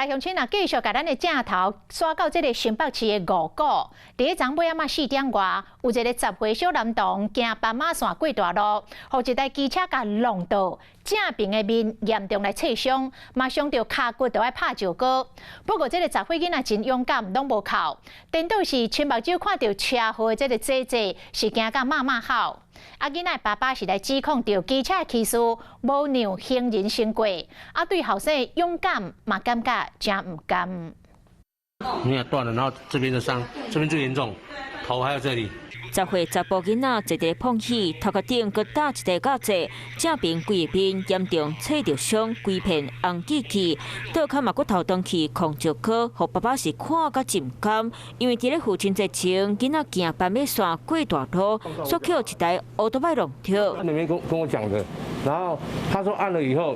來鄉親啊，繼續共咱的鏡頭徙到這个新北市的五股。佇咧昨晡仔4點外，有一個10歲小男童行斑馬線過大路，予一台機車共挵著，正爿的面嚴重來挫傷，嘛傷著跤骨著愛拍石膏。不過這个十歲囡仔真勇敢，攏無哭。顛倒是親目睭看著車禍的這个姐姐，是驚甲罵罵吼。啊，囡仔的爸爸是來指控著機車騎士無讓行人先過，啊，對後生勇敢嘛感覺誠毋甘。你看斷了，然後這邊的傷，這邊最嚴重，頭還有這裡。 10歲查埔囡仔坐佇咧碰椅，頭殼頂閣搭一台甲坐，正爿規个面嚴重挫著傷，規片紅記記，倒跤嘛骨頭斷去，焢石膏，予爸爸是看甲真毋甘，因為佇咧父親節前，囡仔行斑馬線過大路，煞予一台歐多擺挵著。他那邊跟我講的，然後他說按了以後，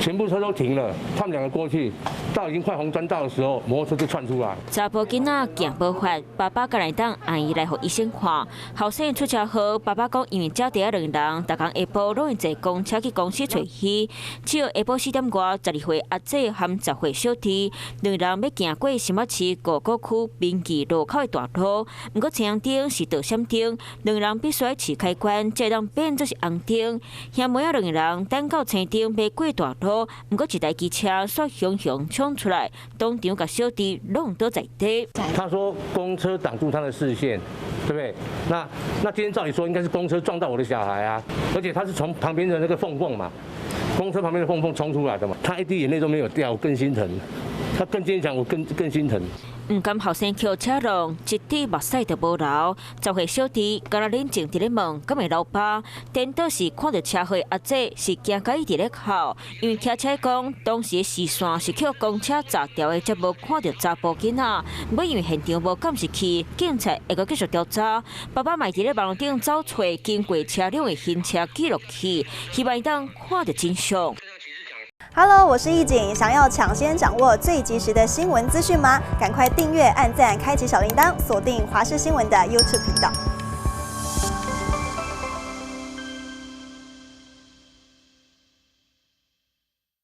全部車都停了，他們兩個過去，到已經快紅磚道的時候，摩托車就竄出來。查埔囡仔行無法，爸爸敢會當按伊來予醫生看。後生出車禍，爸爸講因為姐弟仔兩人，逐工下晡攏會坐公車去公司揣魚。只有下晡4點外，12歲阿姐和10歲小弟，兩人欲行過新北市五股區民記路口的大路，毋過青燈是倒閃燈，兩人必須飼開關，才會當變做是紅燈。兄妹仔兩个人等到青燈欲過大路，毋過一台機車煞雄雄衝出來，當場共小弟挵倒在地。他說公車擋住他的視線，對不對？那今天照理說應該是公車撞到我的小孩啊，而且他是從旁邊的那個縫縫嘛，公車旁邊的縫縫衝出來的嘛，他一滴眼淚都沒有掉，我更心疼，他更堅強，我更心疼。毋甘後生予車挵，一滴目屎都無流。10歲小弟敢若冷靜佇咧問，敢會流疤？顛倒是看著車禍阿姐是驚甲伊佇咧哭，因為騎車講當時視線是予公車閘掉的，才無看著查埔囡仔。毋過因為現場無監視器，警察會閣繼續調查。爸爸嘛佇咧網路頂走揣經過車輛的行車記錄器，希望會當看著真相。 Hello，我是易景，想要搶先掌握最及時的新聞資訊嗎？趕快訂閱、按讚、開啟小鈴鐺，鎖定華視新聞的 YouTube 頻道。